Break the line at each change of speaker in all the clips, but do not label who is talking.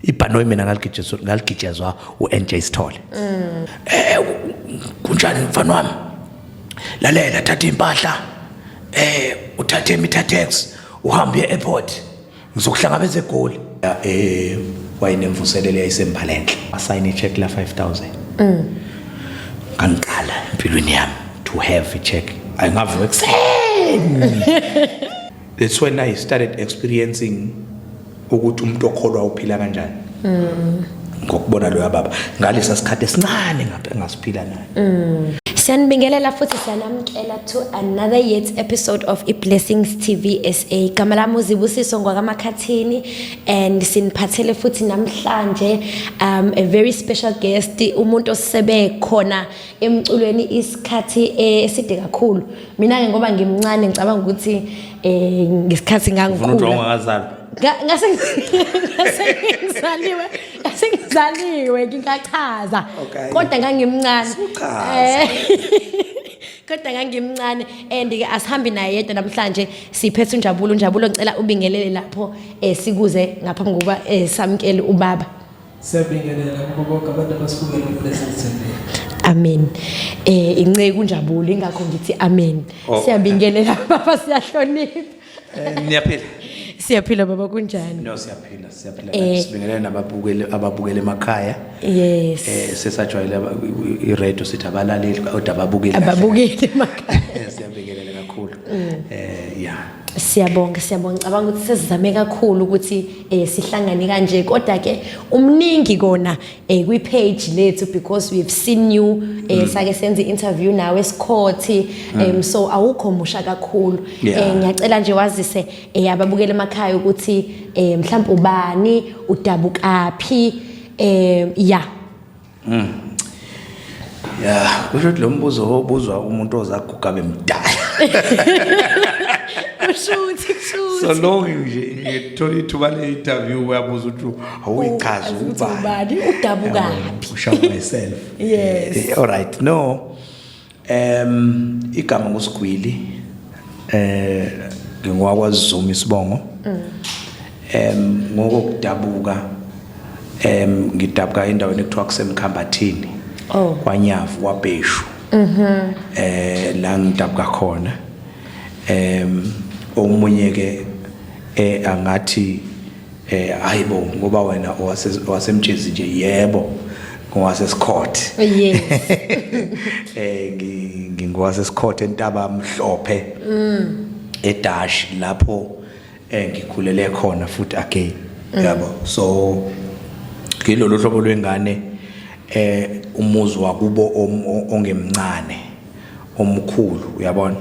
Ibhanoyi mina ngaligijezwa u-NJ Sithole. Kunjani mfana wami? Lalela, thatha impahla. Uthathe imeter tax, uhambe uye airport. Ngizokuhlangabeza eGoli. Wayenemvuselelo yayisembalenhle. Asayine i-check la 5000. Ngangiqala empilweni yami to have a check. Ayingavuka ekuseni. That's when I started experiencing ukuthi umuntu okholwa uphila kanjani. Ngokubona loya baba ngalesa sikhathi esincane ngapha engasiphila naye.
Siyanibingelela futhi siyanamkela to another yet episode of iBlessings TV SA. Igama lami uZibusiso ngwakaMakhathini and siniphathele futhi namhlanje a very special guest, umuntu osebe khona emculweni isikhathi eside kakhulu. Mina ke ngoba ngimncane, ngicabanga ukuthi ngesikhathi
Ufuna ukuthi
ngangikhula
ungakazalwa.
Ngase ngizaliwe, ngingachaza. Kodwa ngangimncane.
Suchaza.
Kodwa ngangimncane and ke asihambi naye yedwa namhlanje, siphethe uNjabulo. UNjabulo, ngicela ubingelele lapho sikuze ngaphambi kokuba samkele ubaba.
Siyabingelela kubo bonke abantu abasibukela ku-Blessings TV.
Amen. Inceku uNjabulo, ingakho ngithi amen.
Oh.
Siyabingelela baba, siyahlonipha.
Niyaphila?
Siyaphila baba, kunjani?
No, siyaphila, siyaphila. Sibingelele nababukeli ababukele emakhaya.
Yes.
Sesajwayele i-radio sithi abalaleli, kodwa ababukeli kahle.
Ababukeli emakhaya.
Siyabingelela kakhulu. Yeah.
Siyabonga, siyabonga. Ngicabanga ukuthi sesizame kakhulu ukuthi sihlangane kanje, kodwa ke umningi kona kwi page lethu because we've seen you, sake senze interview nawe esikhothi, so awukho musha kakhulu. Ngiyacela nje wazise ababukeli emakhaya ukuthi mhlawumbe ubani, udabukaphi, yeah.
Yeah, kusho ukuthi lo mbuzo obuzwa umuntu ozaguga bemdala.
Kushuthi kushuthi.
So long nje ngithola ithuba le-interview, uyabuza ukuthi awuyichaza
ukuthi
ubani.
Ubani, udabukaphi.
Usho myself.
Yes.
All right. No. Igama nguSigwili. NgingowakwaZuma isibongo. Ngokudabuka ngidabuka endaweni ekuthiwa kuseMkhambathini.
Oh.
KwaNyavu kwaBheshu. La ngidabuka khona. Omunye ke angathi hayibo, ngoba wena owasemtshezi nje, yebo, ngowasesikhothe. Ngingowasesikhothe entaba mhlophe. Edash lapho ngikhulele khona futhi again. Yabo. So ngilolu hlobo lwengane umuzi wakubo ongemncane omkhulu, uyabona,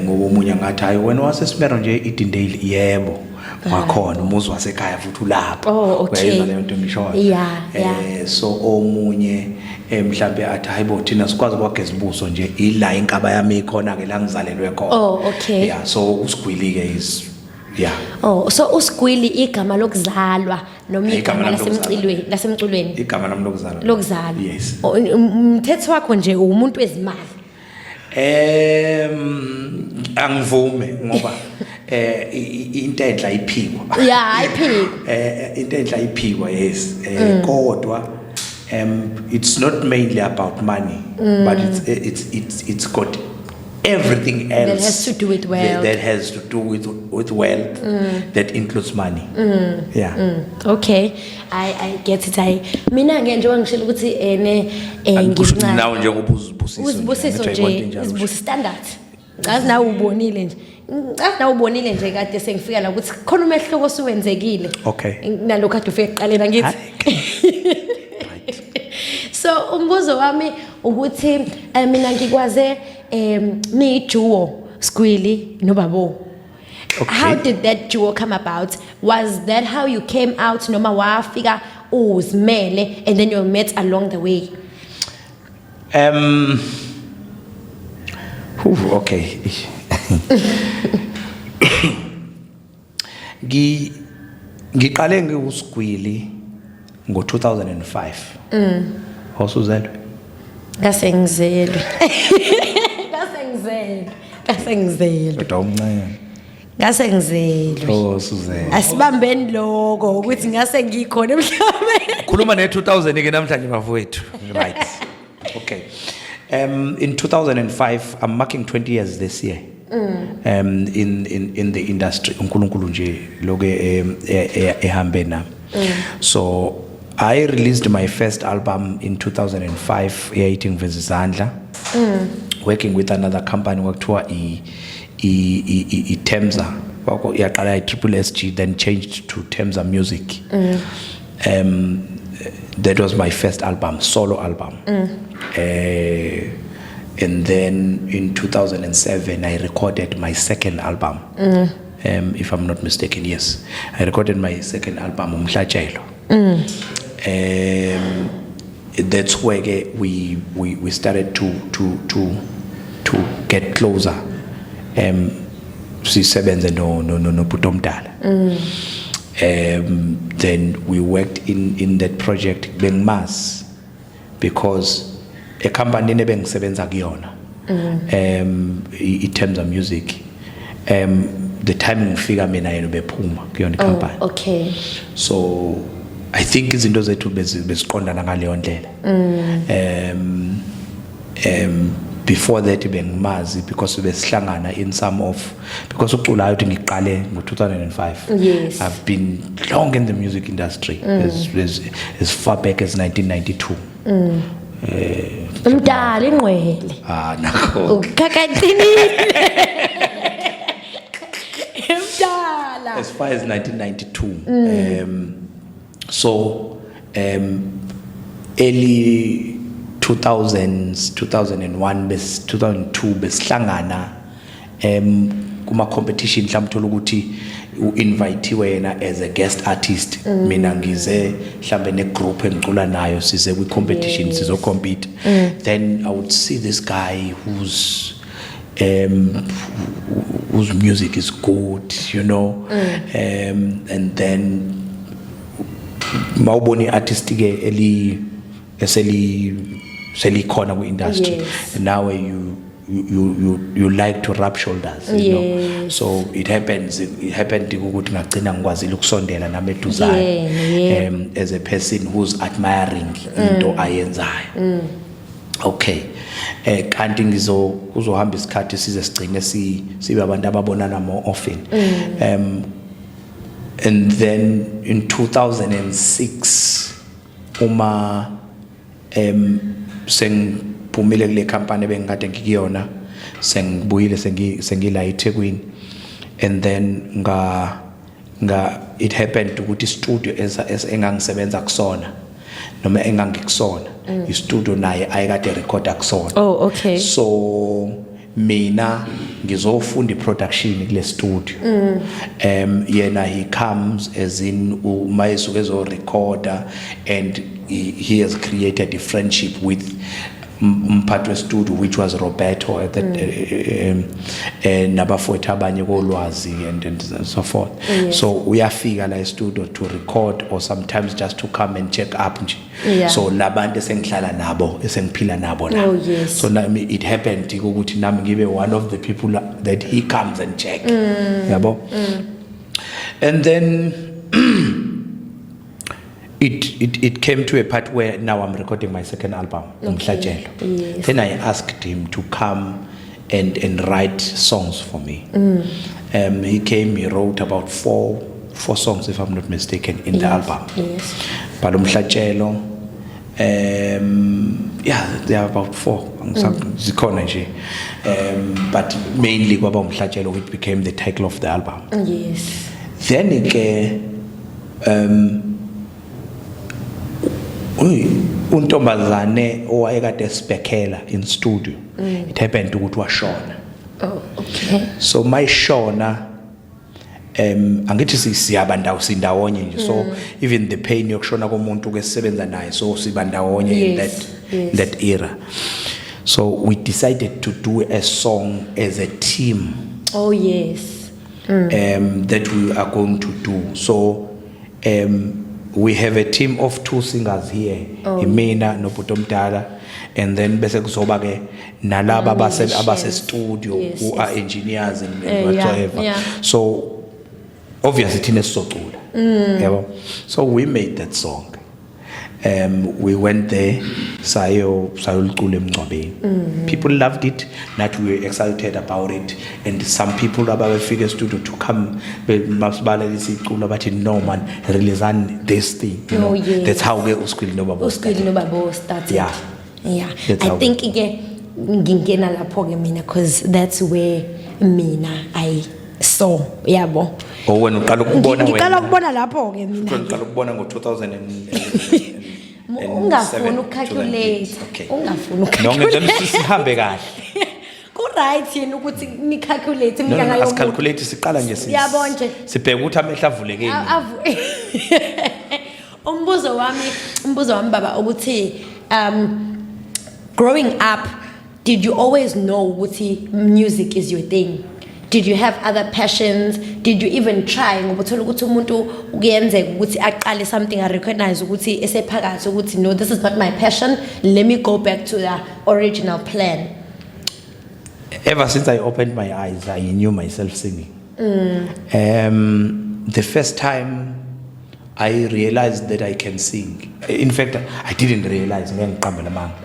ngoba omunye angathi, "Hayi, wena waseSimero nje iDindale." Yebo, wakhona umuzi wasekhaya futhi ulapho.
Oh, okay.
Uyayizwa leyo nto ngishoyo?
Yeah.
So omunye mhlambe athi, "Hayibo, thina sikwazi kwageza ubuso nje ila inkaba yami ikhona ke la ngizalelwe khona."
Oh, okay.
Yeah, so uSigwili ke is, yeah.
Oh, so uSigwili igama lokuzalwa noma
Igama
igama
lami lokuzalwa.
lasemculweni lasemculweni?
Igama lami lokuzalwa.
Lokuzalwa.
Yes.
Oh, umthetho wakho nje umuntu wezimali.
Angivume ngoba into enhla ayiphikwa.
Yeah, ayiphikwa.
Into enhla ayiphikwa, yes. Kodwa it's not mainly about money, but it's got everything else
that has to do with wealth.
That has to do with wealth that includes money. Yeah.
Okay. I get it. I mina ke njengoba ngishilo ukuthi ene
Angikusho
ngimncane.
nawe njengoba uzibusiso.
Uzibusiso nje, uzibusiso standard. Ngazi nawe ubonile nje. Ngazi nawe ubonile nje kade sengifika la ukuthi khona umehluko osuwenzekile.
Okay.
Nalokho kade ufike ekuqaleni, angithi. So umbuzo wami ukuthi mina ngikwaze ni duo, Sgwili noBabo.
Okay.
How did that duo come about? Was that how you came out noma wafika uzimele and then you met along the way?
Whew, okay. Ngiqale ngiwuSigwili ngo2005. Awusuzelwe?
Ngase ngizelwe. Ngase ngizelwe. Ngase ngizelwe.
Kodwa umncane.
Ngase ngizelwe.
Oh, Suzanne.
Asibambeni lokho ukuthi ngase ngikhona emhlabeni.
Khuluma ne-2000 ke namhlanje, bafowethu. Right, okay. In 2005, I'm marking 20 years this year in the industry. uNkulunkulu nje loke ehambe nami. So I released my first album in 2005, eyayithi Ngiveza Izandla, working with another company kwakuthiwa i-Temza. Kwakho yaqala i-Triple SG, then changed to Temza Music. That was my first album, solo album. And then in 2007 I recorded my second album. If I'm not mistaken, yes, I recorded my second album, Umhlatshelo. That's where ke we started to get closer, sisebenze no bhuti omdala. Then we worked in that project. Bengimazi because ecompanyini ebengisebenza kuyona, in terms of music, the time ngifika mina, yena bephuma kuyona icompany. So I think izinto zethu beziqondana ngaleyo ndlela. Before that bengimazi because besihlangana in some of, because uculayo uthi ngiqale ngo-2005. I've been long in the music industry, as far back as 1992.
Umdala ingqwele.
Ah, nakho.
Ukhakhathini. Umdala.
As far as 1992. So early 2000s, 2001 bes 2002, besihlangana kuma competition. Mhlawumbe uthola ukuthi u-invitewe yena as a guest artist, mina ngize mhlambe ne group engicula nayo, size kwi competition, sizo compete. Then I would see this guy whose music is good. And then mawubona i-artist ke eli eseli selikhona kwi-industry, nawe you like to rub shoulders. So it happened ukuthi ngagcina ngikwazile ukusondela nami eduzane as a person who's admiring into ayenzayo. Okay, kanti ngizo kuzohamba isikhathi size sigcine si sibe abantu ababonana more often. And then in 2006, uma sengiphumile kule company ebengikade ngikuyona, sengibuyile, sengila eThekwini, and then nga it happened ukuthi studio engangisebenza kusona noma engangikusona, istudio naye ayekade recorda kusona.
Oh, okay.
So mina ngizofunda iproduction kule studio. Yena he comes as in uma esuke ezorecorda, and he has created a friendship with umphathi westudio, which was Roberto at that, nabafowethu abanye kolwazi and so forth. So uyafika la e-studio to record or sometimes just to come and check up nje. So labantu esengihlala nabo, esengiphila nabo la. So nami it happened ukuthi nami ngibe one of the people that he comes and check, yabo. And then it came to a part where now I'm recording my second album, Umhlatshelo. Then I asked him to come and write songs for me. He came, he wrote about four songs, if I'm not mistaken, in the album. But Umhlatshelo, yeah, there are about four. Zikhona nje. But mainly kwaba Umhlatshelo, which became the title of the album. Then ke uy untombazane owayekade esibhekhela in studio, it happened ukuthi washona.
Oh, okay.
So mayishona, angithi siyaba ndawo sindawonye nje, so even the pain yokushona komuntu ke sisebenza naye, so siba ndawonye in that that era. So we decided to do a song as a team that we are going to do. So We have a team of two singers here,
Oh.
imina nobhuti omdala, and then bese kuzoba ke nalaba abase
Musicians.
Abase studio who are engineers and whatsoever. So obviously thina sizocula, yabo. So we made that song. We went there, sayo sayolicula emngcwabeni. People loved it, nathi we were excited about it, and some people ababefika studio to come masibalalisa iculo bathi, "No man, release this thing." That's how ke uSgwili noBabo
uSgwili
started.
noBabo started.
Yeah. That's
I
how.
think ke ngingena lapho ke mina, because that's where mina I saw, yabo.
Oh, wena uqala ukubona?
Ngiqala
Wena
ukubona lapho ke mina.
uqala ukubona ngo-2000
Ungafuni ukucalculate.
Okay.
Ungafuni
No, ngenzela
ukucalculate.
ukuthi sihambe kahle.
Ku-right yini ukuthi ni-calculate
No,
iminyaka yomuntu?
Asicalculate, siqala nje
Yabo nje.
Sibheke ukuthi amehlo avulekile.
Umbuzo wami baba, ukuthi growing up, did you always know ukuthi music is your thing? Did you have other passions? Did you even try? Ngoba uthola ukuthi umuntu kuyenzeka ukuthi aqale something, a-recognize ukuthi esephakathi ukuthi, "No, this is not my passion, let me go back to the original plan."
Ever since I opened my eyes, I knew myself singing. The first time I realized that I can sing, in fact, I didn't realize, ngeke ngiqambe lamanga.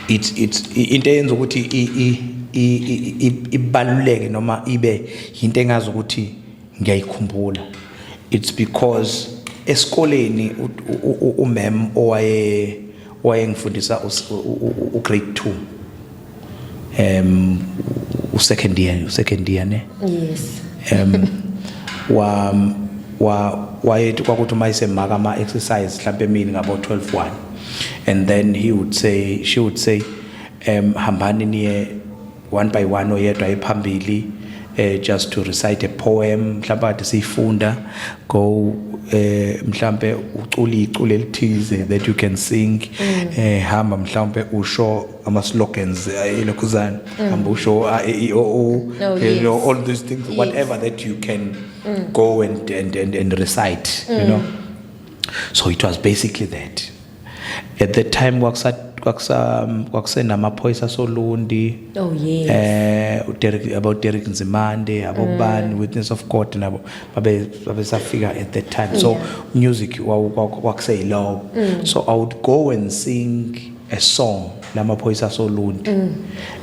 It's into eyenza ukuthi ibaluleke noma ibe into engazi ukuthi ngiyayikhumbula. It's because esikoleni umem owaye wayengifundisa u grade 2, u second year ne.
Yes.
Wa wa wayethi kwakuthi uma esemaka ama exercise mhlawumbe emini ngabo 12 1, and then he would say she would say, "Hambani niye one by one, oyedwa ephambili, just to recite a poem mhlawumbe kade siyifunda, go mhlambe ucula iculo elithize that you can sing, hamba mhlawumbe usho ama slogans elokhuzana, hamba usho a, e, i, o, o,"
Oh,
all these things, whatever that you can go and recite. So it was basically that. At that time kwakusa kwakusenamaphoyisa asoLundi. uDerek, about Derek Nzimande, abobani, Witness of God nabo babe babesafika at that time. So music kwakuseyiloko. So I would go and sing a song lamaphoyisa asoLundi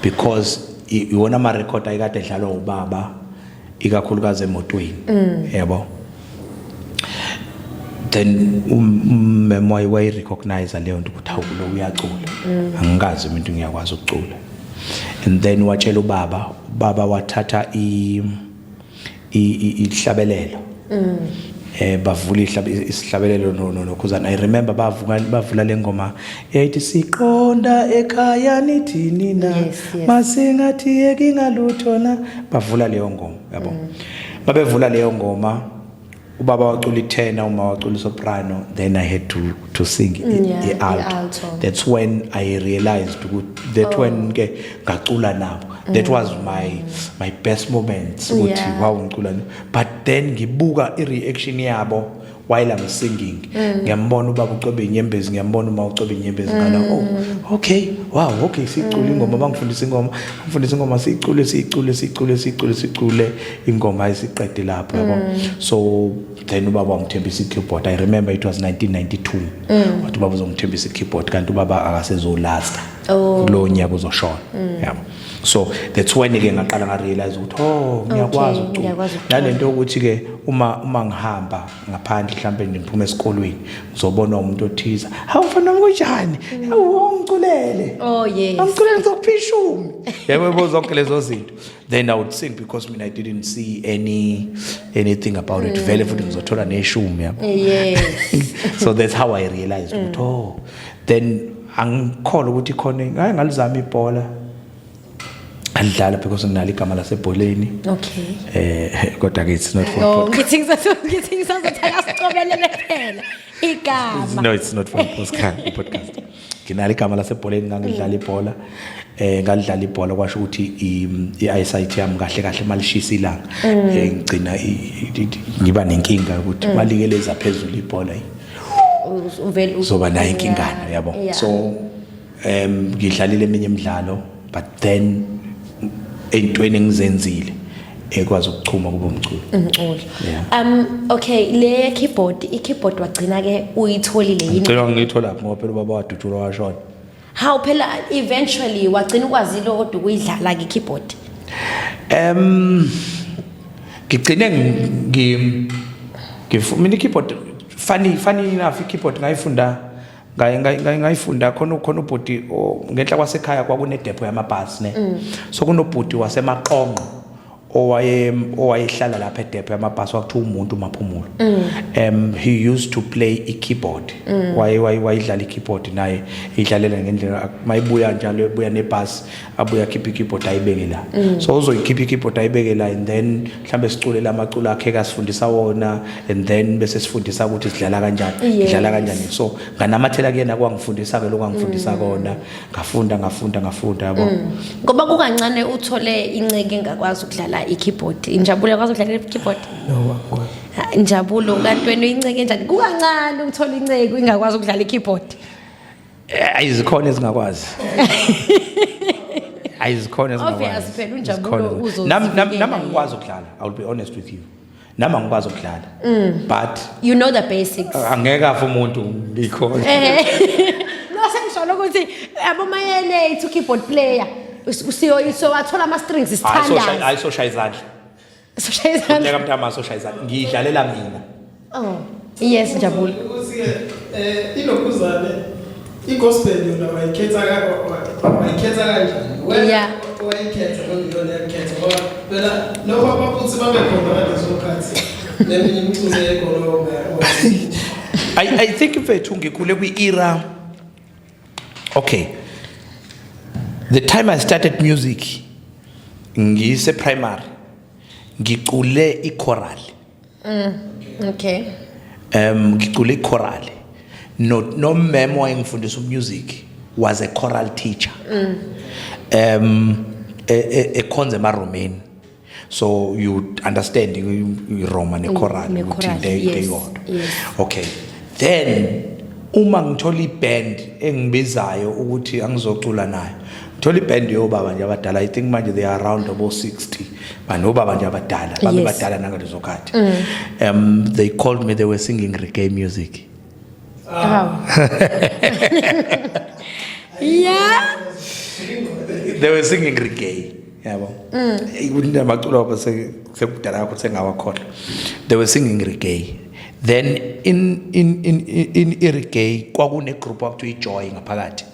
because iwona ama record ayikade edlalwa ubaba ikakhulukazi emotweni, yabo. Then umem wayi recognize leyo nto ukuthi, "Hawu, lo uyacula, angikazi umuntu ngiyakwazi ukucula." And then watshela ubaba, ubaba wathatha ihlabelelo, bavula isihlabelelo nokhuzana. I remember bavuka bavula le ngoma yayithi, "Siqonda ekhaya nithini na?" "Masingathi yekingalutho na." Bavula leyo ngoma, yabo. Babevula leyo ngoma, ubaba wacula itenor, uma wacula isoprano, then I had to sing i-alto.
I-alto.
That's when I realized ukuthi that when ke ngacula nabo, that was my best moments ukuthi wow, ngicula, but then ngibuka i-reaction yabo while I'm singing, ngiyambona ubaba ucobe inyembezi, ngiyambona uma ucobe inyembezi ngala. Oh, okay, wow, okay, sicule ingoma, bangifundisa ingoma, bangifundisa ingoma, sicule, sicule, sicule, sicule, sicule ingoma, isiqede lapho, yabo. So then ubaba wangithembisa i-keyboard. I remember it was 1992. Wathi ubaba uzongithembisa i-keyboard, kanti ubaba akasezolasta kulowo nyaka, uzoshona, yabo. So that's when ke ngaqala ngarealize ukuthi, oh, ngiyakwazi ukucula.
Ngiyakwazi ukucula.
Nalento yokuthi ke uma ngihamba ngaphandle, mhlambe ngiphuma esikolweni, ngizobona umuntu othiza, "Hawu mfana wami, kunjani? Hawu, ungiculele." "Angiculele, ngizokupha ishumi," yabo, yabo, zonke lezo zinto. Then I would sing because mina I didn't see anything about it vele, futhi ngizothola neshumi, yabo. So that's how I realized ukuthi, oh, then angikholwa ukuthi khona ngaye ngalizama ibhola, alidlala because nginalo igama lasebholeni. Kodwa ke it's not for
No,
podcast.
ngithi ngisazothi akasicobelele phela igama.
No, it's not for podcast. Nginalo igama lasebholeni, ngangidlala ibhola, ngalidlala ibhola, kwasho ukuthi i-eyesight yami kahle kahle malishisa ilanga, ngigcina ngiba nenkinga ukuthi malikeleza phezulu ibhola,
Uvele
uzoba nayo inkingana, yabo. So ngidlalile eminye imidlalo, but then entweni engizenzile ekwazi ukuchuma kube umculo.
Umculo.
Yeah.
Okay, le keyboard, i-keyboard wagcina ke uyitholile yini?
Ngicela ngiyithola ngoba phela ubaba wadutshulwa washona.
How phela eventually wagcina ukwazile kodwa ukuyidlala ke i-keyboard?
Ngigcine mina i-keyboard, funny enough, i-keyboard ngayifunda ngayifunda khona ubhuti ngenhla kwasekhaya kwakunedepho yamabhasi, ne. So kunobhuti waseMaqonqo owayehlala lapha edepho yamabhasi, wakuthiwa umuntu Maphumulo. He used to play i-keyboard. Waye wayidlala i-keyboard naye, idlalela ngendlela mayibuya njalo, ebuya nebhasi, abuya akhiphe i-keyboard ayibeke la. So uzoyikhipha i-keyboard ayibeke la, and then mhlambe siculele amaculo akhe kasifundisa wona, and then bese sifundisa ukuthi sidlala kanjani, idlala kanjani. So nganamathela kuyena, kwangifundisa ke lokho angifundisa kona, ngafunda, ngafunda, ngafunda, yabo.
Ngoba kukancane uthole inceke engakwazi ukudlala i-keyboard. Injabulo, yakwazi ukudlala i-keyboard?
No, angikwazi.
Ha, Njabulo, kanti wena uyinceke enjani? Kukancane ukuthola inceke ingakwazi ukudlala i-keyboard.
Ayizikhona ezingakwazi, ayizikhona ezingakwazi.
Obvious phela, uNjabulo
Zikhona.
uzozivikela
Nami
yena.
angikwazi ukudlala, I will be honest with you, nami angikwazi ukudlala, but
You know the basics.
Angeke afe umuntu ngikhona.
No, sengisholo ukuthi abomayele keyboard player siyo so wathola ama strings isithandazi.
Ayisoshaya izandla.
Soshaya izandla.
Ngeke mntama soshaya izandla, ngiyidlalela mina.
Oh yes, Njabulo.
Ukuthi-ke ilokhuzane i-gospel yona wayikhetha kanjani wena? Wayikhetha noma iyona yakhetha? Ngoba phela noma abafuthi babe khona ngaleso khathi neminye imiculo yekhona.
I think, mfethu, ngikhule kwi-era, okay, the time I started music ngise primary, ngicule i-choral. Ngicule i-choral, no memo wayengifundisa umusic was a choral teacher ekhonza emaRomeni, so you understand iRoma nechoral ukuthi
Ne-choral,
into eyodwa. Okay, then uma ngithola iband engibizayo ukuthi angizocula nayo, ngithola iband yobaba nje abadala, I think manje they are around about 60, banobaba nje abadala babe badala nangalezo khathi. They called me, they were singing reggae music.
Wow.
They were singing reggae, yabo, kunamaculo abo sekudala kakhulu, sengawakhohlwa. They were singing reggae. Then in reggae kwakune group okuthiwa iJoy ngaphakathi.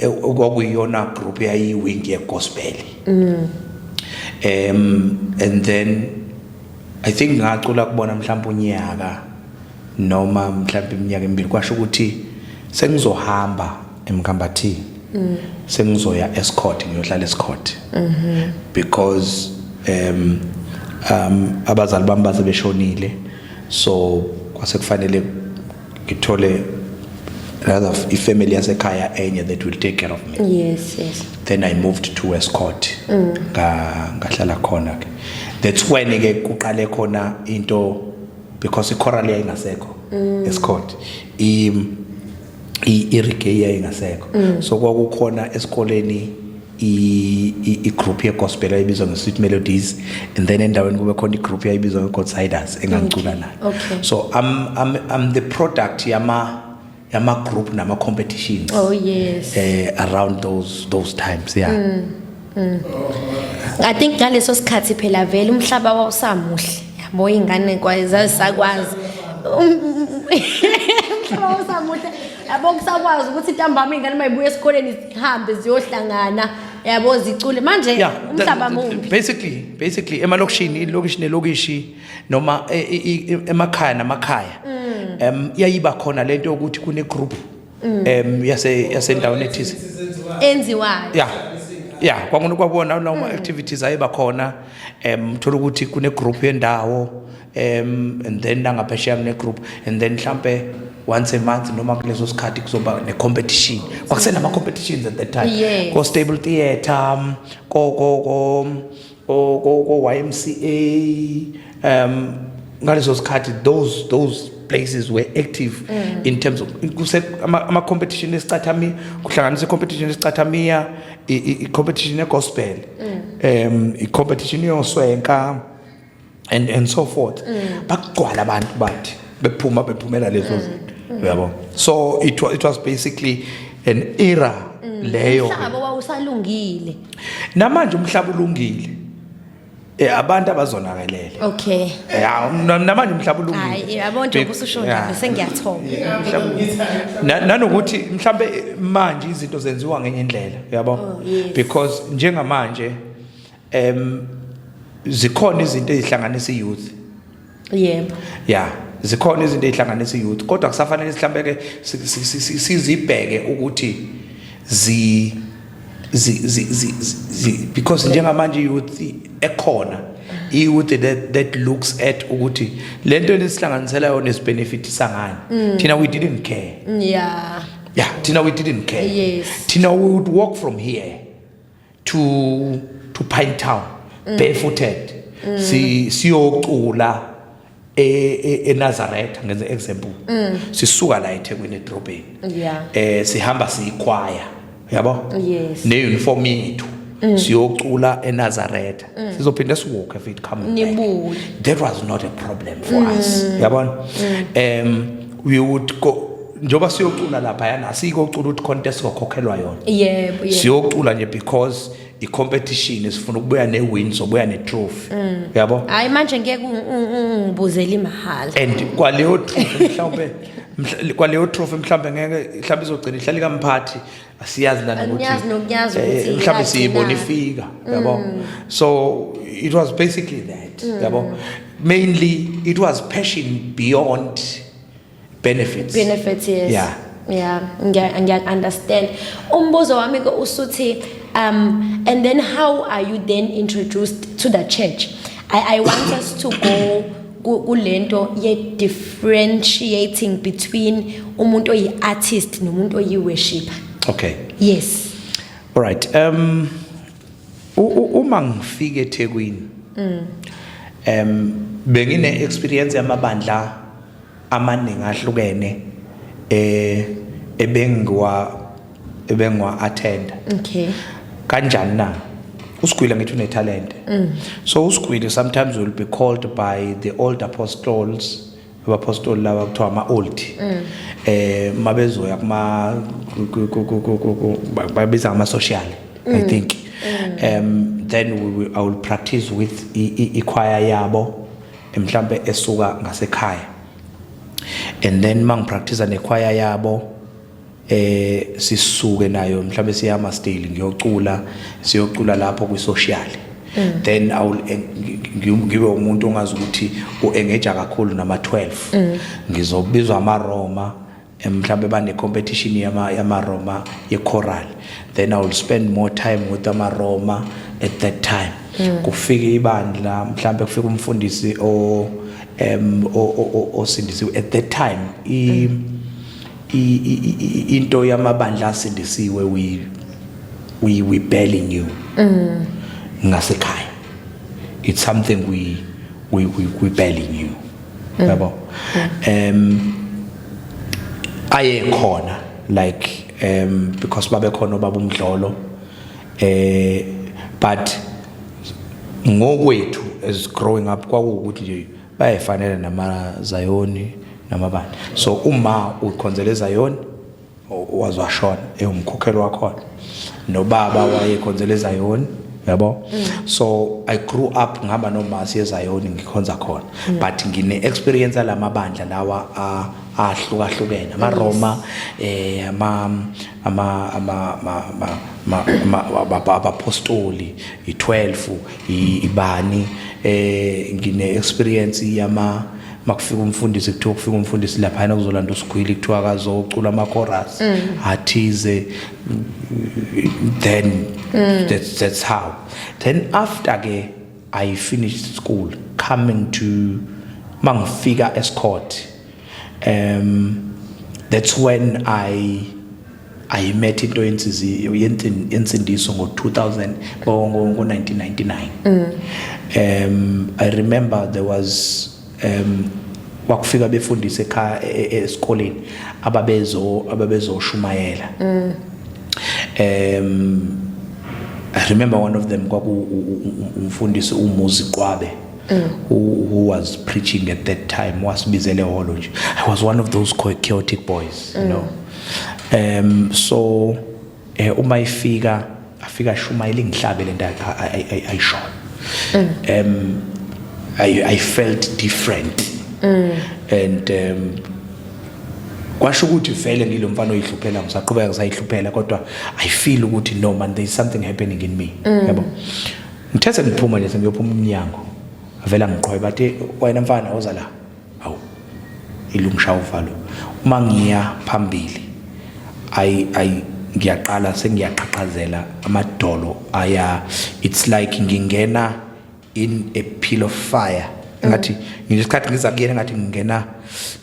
Okwakuyiyona group yayiwing ye-gospel. And then I think ngacula kubona mhlawumbe unyaka noma mhlawumbe iminyaka emibili, kwasho ukuthi sengizohamba emkhambathini, sengizoya Estcourt, ngiyohlala Estcourt, because abazali bami base beshonile, so kwase kufanele ngithole rather ifamily yasekhaya enye that will take care of me. Then I moved to Estcourt, ngahlala khona ke. That's when ke kuqale khona into, because ichoral yayingasekho Estcourt, i i-reggae yayingasekho, so kwakukhona esikoleni i-group ye-gospel ayibizwa nge-Sweet Melodies, and then endaweni kube khona i-group yayibizwa nge-Godsiders engangicula nayo. So I'm the product yama group nama competitions around those times, yeah.
I think ngaleso sikhathi phela vele umhlaba wawusamuhle. Yabo, ingane kwazisakwazi. Umhlaba wawusamuhle. Yabo, kusakwazi ukuthi ntambama ingane mayibuya esikoleni zihambe ziyohlangana. Yabo, zicule. Manje umhlaba mumbi.
Basically emalokishini, ilokishi nelokishi, noma emakhaya namakhaya, yayiba khona lento yokuthi kune group yasendaweni ethize
Enziwayo.
Yeah, kwakubona noma activities ayiba khona, uthola ukuthi kune group yendawo, and then nangaphesheya kune group, and then mhlambe Once a month noma kuleso sikhathi kuzoba ne-competition. Kwakusenama competitions at that time. Ko Stable Theatre, ko YMCA. Ngaleso sikhathi those places were active in terms of kuse ama competition esicathamiya, kuhlanganisa i-competition esicathamiya, i-competition ye-gospel, i-competition yoswenka and so forth. Bakugcwala abantu, bathi bephuma bephumela lezo zinto, uyabo. So it was basically an era leyo.
Umhlaba wawusalungile.
Namanje umhlaba ulungile, abantu abazonakelele. Ya, namanje umhlaba ulungile.
Hayi, yabo, nje ususho njalo sengiyathoba.
Nanokuthi mhlambe manje izinto zenziwa ngenye indlela, uyabo.
Oh, yes.
Because njengamanje zikhona izinto ezihlanganisa i-youth. Ya, zikhona izinto ezihlanganisa i-youth, kodwa kusafanele mhlambe ke sizibheke ukuthi zi zi zi zi because njengamanje i-youth ekhona, i-youth that looks at ukuthi lento lesihlanganisela yona isibenefitisa ngani. Thina we didn't care. Yeah, thina we didn't care. Thina we would walk from here to Pinetown barefooted, si siyocula eNazaretha, ngenze example. Sisuka la eThekwini edrobheni, sihamba siyikhwaya, yabo, neuniform yethu, siyocula eNazaretha, sizophinda siwalk if it come back.
Nibuye.
That was not a problem for us, yabona. We would go, njoba siyocula lapha yana, asikocula ukuthi contest kokhokhelwa yona.
yebo yebo
Siyocula nje because i-competition, sifuna ukubuya ne-win, sobuya ne-trophy, yabo.
Hayi, manje ngeke ungibuzele imahhala.
And kwaleyo trophy mhlawumbe, kwaleyo trophy mhlawumbe ngeke, mhlawumbe izogcina ihlala kamphathi, asiyazi nanokuthi
Aniyazi nokuyazi ukuthi
mhlawumbe
yagcina.
siyibona ifika, yabo. So it was basically that, yabo. Mainly it was passion beyond benefits.
Benefits, yes. Yeah, ngiya understand. Umbuzo wami ke usuthi, and then how are you then introduced to the church? I want us to go kulento ye differentiating between umuntu oyi artist nomuntu oyi worshipper.
Okay.
Yes.
All right, uma ngifika eThekwini, bengine experience yamabandla amaningi ahlukene ebengwa attend. Kanjani na? Usigwile, ngithi unetalent, so usigwile sometimes will be called by the old apostles, abapostoli laba kuthiwa ama old, mabezoya kuma babiza ngama social, I think. Then I will practice with ichoir yabo mhlambe esuka ngasekhaya, and then mangipractice nechoir yabo, sisuke nayo mhlambe siya Hammersdale, ngiyocula, siyocula lapho kwi social. Then I will ngibe umuntu ongazi ukuthi uengage kakhulu nama 12. Ngizobizwa ama Roma, mhlambe bane competition yama Roma ye choral, then I will spend more time with ama Roma at that time. Kufika ibandla, mhlambe kufika umfundisi o em osindisiwe at that time. I i- i- i- into yamabandla asindisiwe, we barely knew ngasekhaya. It's something we barely knew, yabo. Aye khona, like, because babe khona obaba umdlolo, but ngokwethu as growing up kwakuwukuthi nje bayafanele nama Zayoni namabandla. So uma ukhonzele eZayoni, wazwashona ewumkhokhelo wakhona, nobaba wayekhonzele eZayoni, yabo. So I grew up ngihamba nomasi eZayoni, ngikhonza khona, but ngine experience yalamabandla lawa ahlukahlukene, ama Roma, ama abapostoli, i12, ibani. Ngine experience yama makufika umfundisi, kuthiwa kufika umfundisi laphana kuzolanda usigwili, kuthiwa akazocula ama chorus athize. Then that's how. Then after ke I finished school, coming to mangifika Estcourt, That's when I met into yensindiso ngo-2000, ngo-1999. I remember there was kwakufika befundisa ekhaya, esikoleni, ababezoshumayela. I remember one of them kwaku umfundisi uMuzi Qwabe, who was preaching at that time. Wasibizele holo nje. I was one of those chaotic boys. So uma ifika, afika ashumayela, ingihlabe lento ayishoyo. I felt different and kwasho ukuthi vele ngilo mfana oyihluphela, ngisaqhubeka ngisayihluphela, kodwa I feel ukuthi, no man, there is something happening in me, yabo. Ngithe sengiphuma nje, sengiyophuma umnyango, avela ngiqhobe, bathi, "Wena mfana, woza la." Hawu, ilungisha uvalo. Uma ngiya phambili, ayi, ngiyaqala sengiyaqhaqhazela amadolo aya, it's like ngingena in a pillar of fire, ngathi ngesikhathi ngiza kuyena, ngathi ngingena,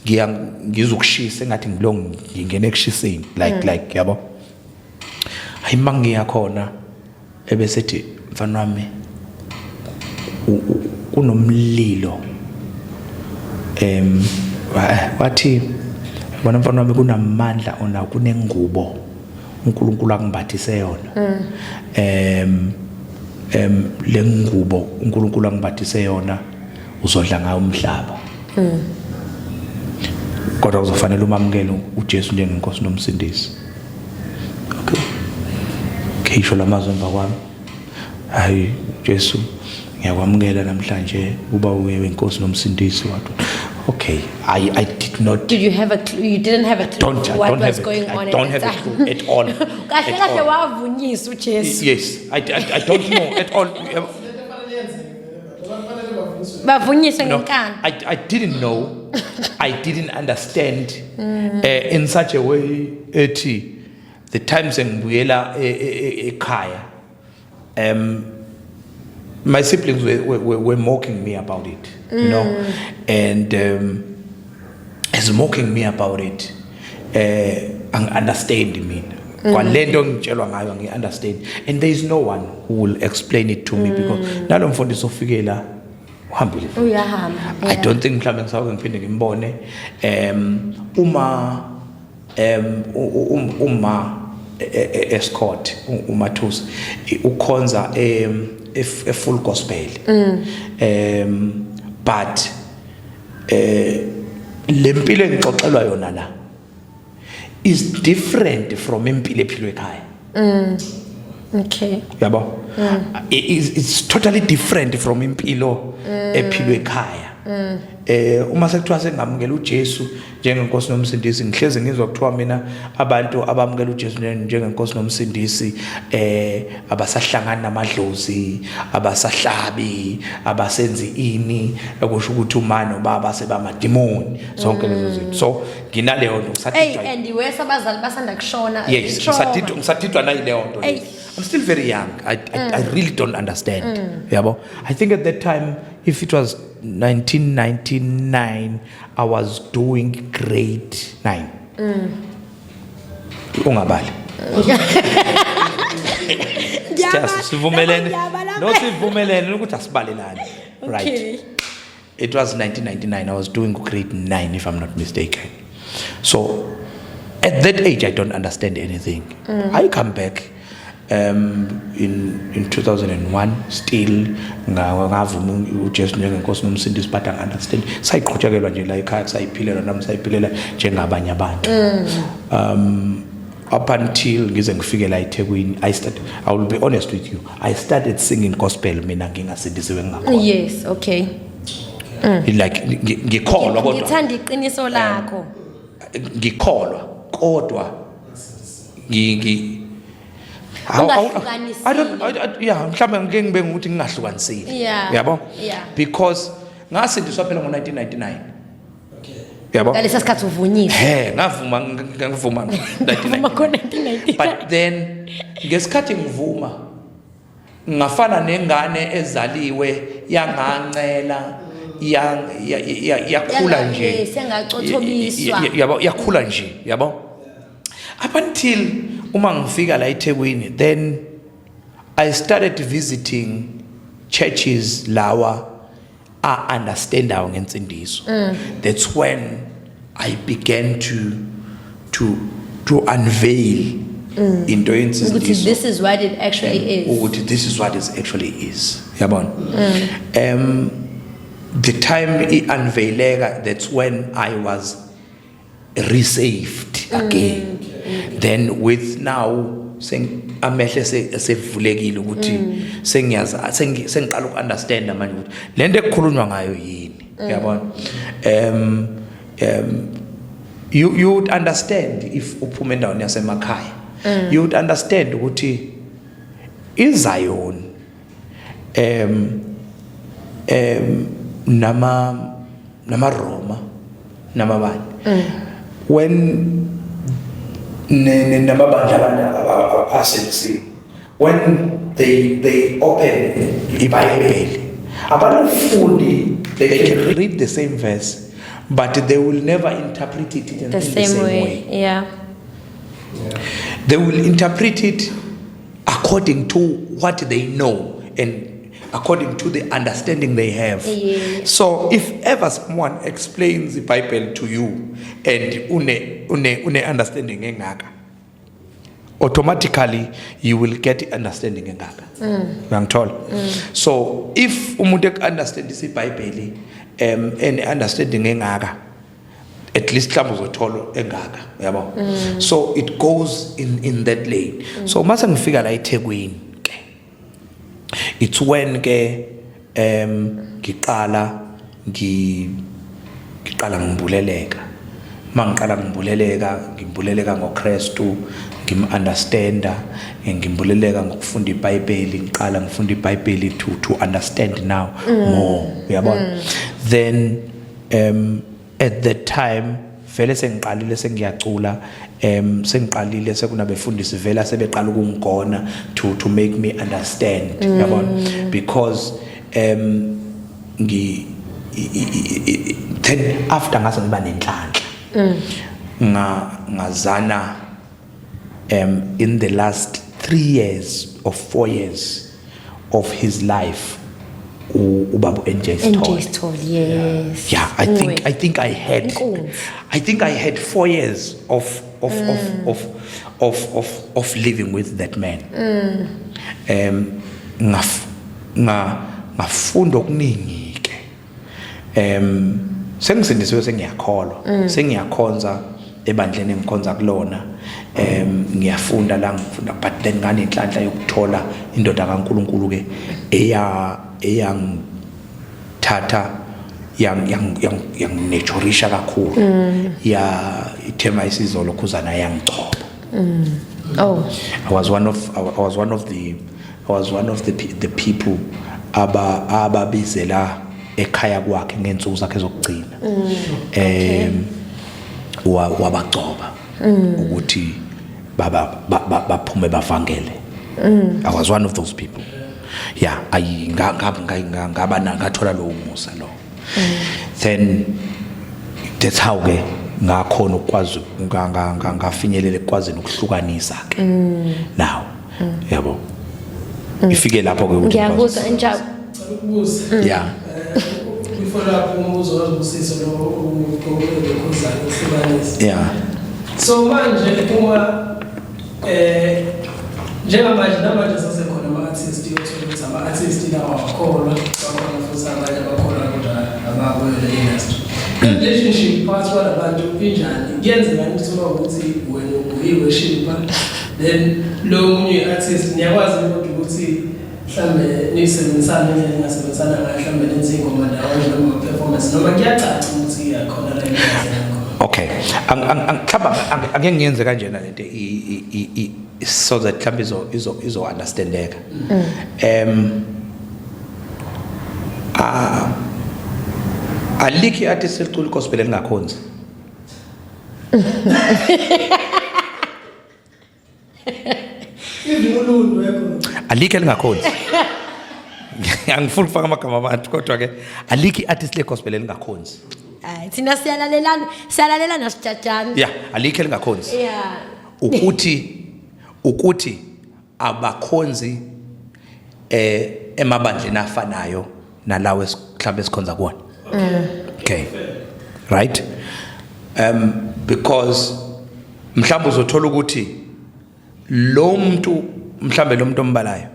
ngiya ngizokushisa, engathi ngilo ngingena ekushiseni, like yabo. Hayi, mangiya khona ebesethi, "Mfana wami, kunomlilo." Wathi, "Bona mfana wami, kunamandla ona, kunengubo uNkulunkulu angimbathise yona. em em le ngubo uNkulunkulu angimbathise yona, uzodla ngayo umhlaba, kodwa kuzofanele umamukele uJesu njengenkosi nomsindisi." Okay, isho lamazwi emva kwami, "Hayi Jesu, ngiyakwamukela namhlanje kuba uye wenkosi nomsindisi." Wathi, okay, I did not
Did you have a clue? You didn't have a clue
Don't, I
what
don't
was
have a,
going
I
on at
don't
that
have a
time.
clue at all.
Kahle
At
kahle
all.
Wavunyiswa uJesu.
Yes, I don't know at all.
Lento efanele yenzeke vele, abantu kufanele bavunyiswe.
Bavunyiswe
No,
ngenkani.
I didn't know. I didn't understand in such a way ethi the times engibuyela ekhaya, my siblings were mocking me about it, and as mocking me about it, angi-understand mina kwalento ngitshelwa ngayo, angi-understand, and there is no one who will explain it to me because nalo mfundisi ofike la uhambile.
Uyahamba.
I don't think mhlawumbe ngisawuke ngiphinde ngimbone. Uma uma escort uMathusi ukhonza e full gospel, but lempilo engixoxelwa yona la is different from impilo ephilwe ekhaya. Yabo, it's totally different from impilo ephilwe ekhaya. Uma sekuthiwa sengamukela uJesu njengenkosi nomsindisi, ngihlezi ngizwa kuthiwa mina abantu abamukela uJesu njengenkosi nomsindisi abasahlangani namadlozi, abasahlabi, abasenzi ini, ekusho ukuthi uma nobaba sebamadimoni, zonke lezo zinto. So nginaleyo nto.
Hey,
Ngisadidwa.
And wese abazali basanda kushona.
Yes.
Trauma.
Ngisadidwa nayileyo nto leyo.
Ey.
I'm still very young. I really don't understand. Yabo. I think at that time, if it was 1999, I was doing grade 9. Ungabali. Just sivumelene. No, sivumelene ukuthi asibalelane. Right.
Okay.
It was 1999. I was doing grade 9, if I'm not mistaken. So at that age, I don't understand anything. I come back in 2001, still ngavuma uJesu njengenkosi nomsindisi, but angi-understand. Sayiqhutshekelwa nje la ekhaya, sayiphilela nami, sayiphilela njengabanye abantu up until ngize ngifike la eThekwini. I will be honest with you, I started singing gospel mina ngingasindisiwe, ngingakholwa.
Yes, okay.
Like ngikholwa kodwa.
Ngithanda iqiniso lakho.
Ngikholwa kodwa ngi
Ungahlukanisile.
I don't I, yeah, mhlawumbe ngike ngibe ngukuthi ngingahlukanisile. Yabo, because ngasindiswa phela ngo-1999. Yabo.
Ngalesa sikhathi uvunyiswa.
He, ngavuma
Ngavuma
1999.
ngo-1999.
But then ngesikhathi ngivuma, ngafana nengane ezaliwe yangancela. yakhula nje.
Yes, yangacothobiswa.
Yabo, yakhula nje, yabo, up until uma ngifika la eThekwini, then I started visiting churches lawa a understandayo ngensindiso. That's when I began to unveil into
ukuthi
yensindiso,
this is what it actually is.
Ukuthi this is what it actually is, yabona. The time i-unveileka, that's when I was resaved again. Then with now seng amehle esevulekile ukuthi sengiyazi, sengiqala uku-understanda manje ukuthi lento ekukhulunywa ngayo yini, yabona. Um um you would understand if uphuma endaweni yasemakhaya, you would understand ukuthi iZion nama Roma namabani when namabandla abantu asensi, when they open iBhayibheli, abafundi, they can read the same verse, but they will never interpret it in
the
in
same,
the same
way.
way. They will interpret it according to what they know and according to the understanding they have. So if ever someone explains the Bible to you and une understanding engaka, automatically you will get understanding engaka. Uyangithola? So if umuntu eku-understandisa iBhayibheli ene understanding engaka, at least mhlawumbe uzothola engaka, uyabo. So it goes in that lane. So mase ngifika la eThekwini ke, it's when ke ngiqala ngibuleleka. Mangiqala ngibuleleka, ngibuleleka ngoKristu, ngim-understanda, ngibuleleka ngokufunda iBhayibheli. Ngiqala ngifunda iBhayibheli to understand now more, uyabona. Then at that time vele sengiqalile sengiyacula, sengiqalile sekunabefundisi vele sebeqala ukungigona to make me understand, uyabona, because ngi then after ngase ngiba nenhlanhla, ngazana in the last 3 years or 4 years of his life, ubaba NJ
NJ
Sithole.
Sithole, yes.
Yeah, I think I think I had
Inkunzi.
I think I had 4 years of living with that man. Ngafunda okuningi ke. Sengisindisiwe, sengiyakholwa, sengiyakhonza ebandleni engikhonza kulona. Ngiyafunda la ngifunda, but then nganenhlanhla yokuthola indoda kaNkuluNkulu ke eyangithatha yanginurturisha kakhulu, ya ithema isizolo khuzana yangigcoba.
Oh.
I was one of the people ababizela ekhaya kwakhe ngensuku zakhe zokugcina. Wabagcoba ukuthi baba baphume bavangele. I was one of those people. Yeah, I ngaba ngathola lowo musa lo. Then that's how ke ngakhona ukwazi ngafinyelela ekwazini ukuhlukanisa ke now, yabo, ifike lapho ke ukuthi
Ngiyakuzwa,
Cela ukubuza.
Yeah.
I-follow up umbuzo kaZibusiso lo ulokhuzana ukuhlukanisa. So manje uma njengamanje namanje sasekhona ama-artist, uyothola ukuthi ama-artist lawa awakholwa, bakhona futhi abanye abakholwa kodwa abakuyo le industry. Relationship phakathi kwalabantu injani? Kuyenzeka ukuthi uma ukuthi wena uyi-worshipper, then lo munye uyi-artist, niyakwazi kodwa ukuthi mhlambe niyisebenzisane ngendlela ningasebenzisana ngayo, mhlambe nenze iy'ngoma ndawonye noma performance, noma kuyacaca ukuthi iyakhona la ingaze khona?
Okay, mhlawumbe ake ngiyenze kanjena lento so that mhlawumbe izo understandeka. Ah, alikho i-artist elicula gospel elingakhonzi.
Even uLuntu ekhona?
Alikho elingakhonzi. Angifuni ukufaka amagama abantu, kodwa ke alikho i-artist le-gospel elingakhonzi.
Hayi, thina siyalalelana, siyalalelana, sijajana.
Yeah, alikho elingakhonzi. Ukuthi abakhonzi emabandleni afanayo nalawo mhlawumbe esikhonza kuwona. Okay, right, because mhlawumbe uzothola ukuthi lo muntu, mhlawumbe lo muntu ombalayo,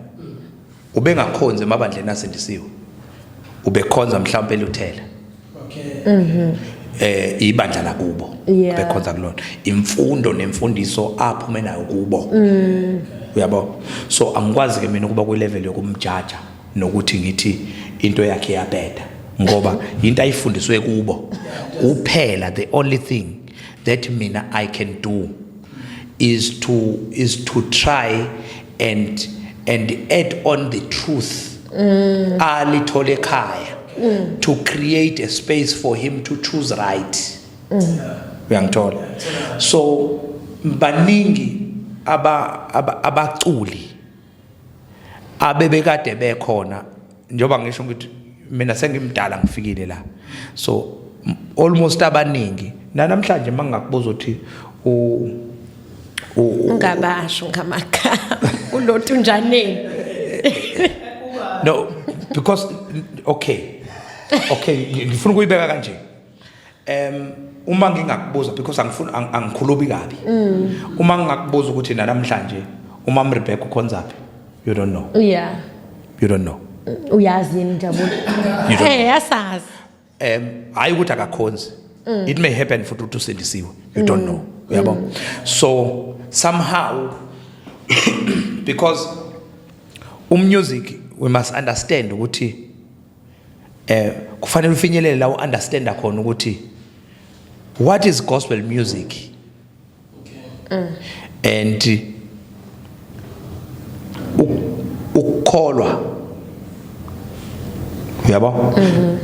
ubengakhonzi emabandleni asindisiwe, ubekhonza mhlawumbe eluthela. Ibandla lakubo. Bekhonza kulona, imfundo nemfundiso aphume nayo kubo, uyabo. So angikwazi ke mina ukuba kwi level yokumjaja nokuthi ngithi into yakhe iyabheda, ngoba into ayifundiswe kubo kuphela. The only thing that mina I can do is to try and add on the truth alithole ekhaya to create a space for him to choose right, uyangithola? So baningi abaculi abebekade bekhona. Njengoba ngisho ukuthi mina sengimdala, ngifikile la, so almost abaningi namhlanje mangingakubuza ukuthi
Ungabasho ngamagama, ulotunjaneni.
No, because okay, ngifuna ukuyibeka kanje. Uma ngingakubuza, because angifuni angikhulumi kabi, uma ngingakubuza ukuthi namhlanje uma Rebecca ukhonzaphi, you don't know. You don't know.
Uyazi yini, Njabulo?
You don't
Asazi.
Hayi ukuthi akakhonzi, it may happen futhi ukuthi usindisiwe, you don't know, uyabo. So somehow, because umusic, we must understand ukuthi kufanele ufinyelele la uunderstanda khona ukuthi what is gospel music and ukukholwa, uyabo,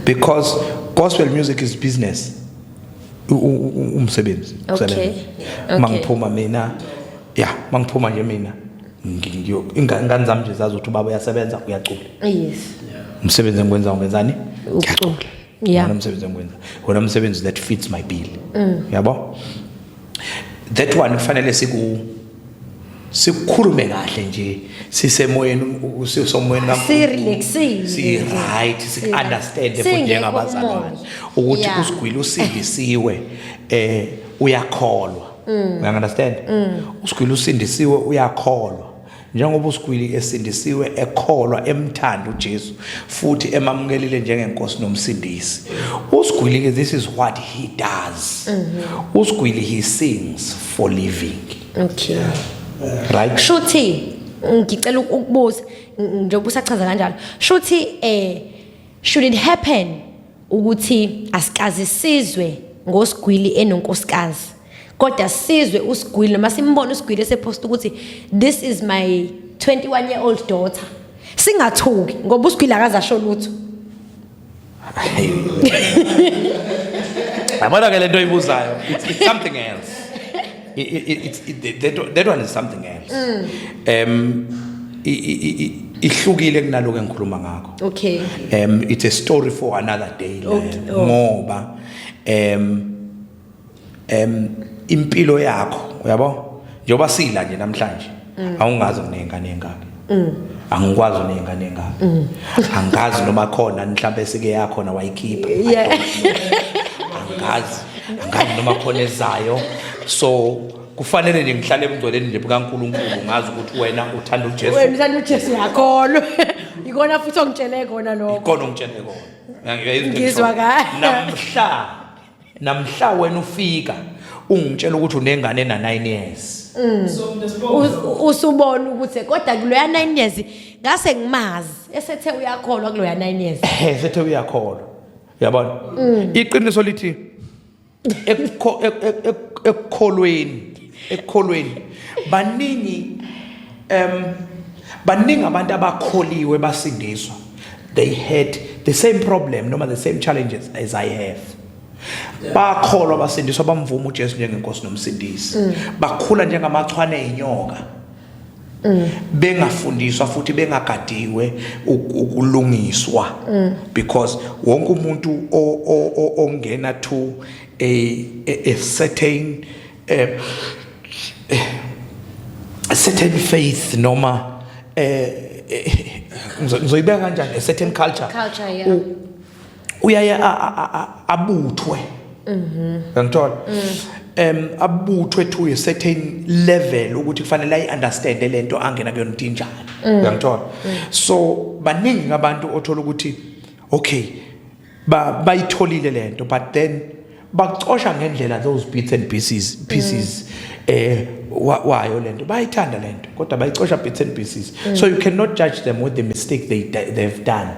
because gospel music is business. Umsebenzi ukusebenza. Mangiphuma mina, yeah, mangiphuma nje mina, ingane zami nje zazi ukuthi ubaba uyasebenza, uyacula. Umsebenzi engikwenza, ungenzani?
Ukucula. Yeah.
Wona umsebenzi engikwenza, wona umsebenzi that fits my bill, yabo. That one kufanele sikukhulume kahle nje sisemoyeni, sisemoyeni kaNkulunkulu.
Si-relaxile.
Si right, si understand futhi
Singekho
njengabazalwane
umoya.
ukuthi usigwili usindisiwe, uyakholwa, uya understand? Usigwili usindisiwe, uyakholwa. Njengoba usigwili esindisiwe, ekholwa, emthanda uJesu futhi emamukelile njengenkosi nomsindisi, usigwili ke, this is what he does. Usigwili, he sings for living. Right.
Shuthi ngicela ukubuza, njengoba usachaza kanjalo, shuthi should it happen ukuthi asikaze sizwe ngosigwili enonkosikazi, kodwa sizwe usigwili noma simbone usigwili esepost ukuthi this is my 21 year old daughter, singathuki ngoba usigwili akazasho lutho?
Yabona ke lento oyibuzayo, it's something else. That one is something else. Ihlukile kunaloko engikhuluma ngakho. It's a story for another day leyo.
Oh.
Ngoba impilo yakho, uyabo, njengoba sila nje namhlanje, awungazi uneyingane engaki, angikwazi uneyingane engaki, angazi noma khona mhlawumbe sike yakhona wayikhipha. I don't know. Angazi noma khona ezayo. So kufanele nje ngihlale ebungcweleni nje bukaNkulunkulu, ngazi ukuthi wena uthanda uJesu.
Wena uthanda uJesu, uyakholwa, ikona futhi ongitshele kona lokho.
Ikona ongitshele kona. Uyayizwa into
Ngizwa
engishoyo?
kahle.
Namhla wena ufika ungitshela ukuthi unengane ena 9 years.
So nesibongo.
Usubona ukuthi kodwa kuloya 9 years ngase ngimazi esethe uyakholwa kuloya 9 years.
Sethe uyakholwa, uyabona? Iqiniso lithi ekukholweni baningi abantu abakholiwe basindiswa, they had the same problem noma the same challenges as I have. Bakholwa, basindiswa, bamvuma uJesu njengenkosi nomsindisi, bakhula njengamachwane einyoka. Bengafundiswa futhi bengagadiwe ukulungiswa, because wonke umuntu ongena to a certain faith noma ngizoyibeka kanjani, a certain culture,
Culture, yeah.
Uyaye abuthwe, ngithola abuthwe to a certain level ukuthi kufanele ayi-understand lento angena kuyona ukuthi injani, uyangithola? So baningi abantu othola ukuthi okay, bayitholile lento, but then bacosha ngendlela those bits and pieces wayo lento. Bayithanda lento kodwa bayicosha bits and pieces, so you cannot judge them with the mistake they've done.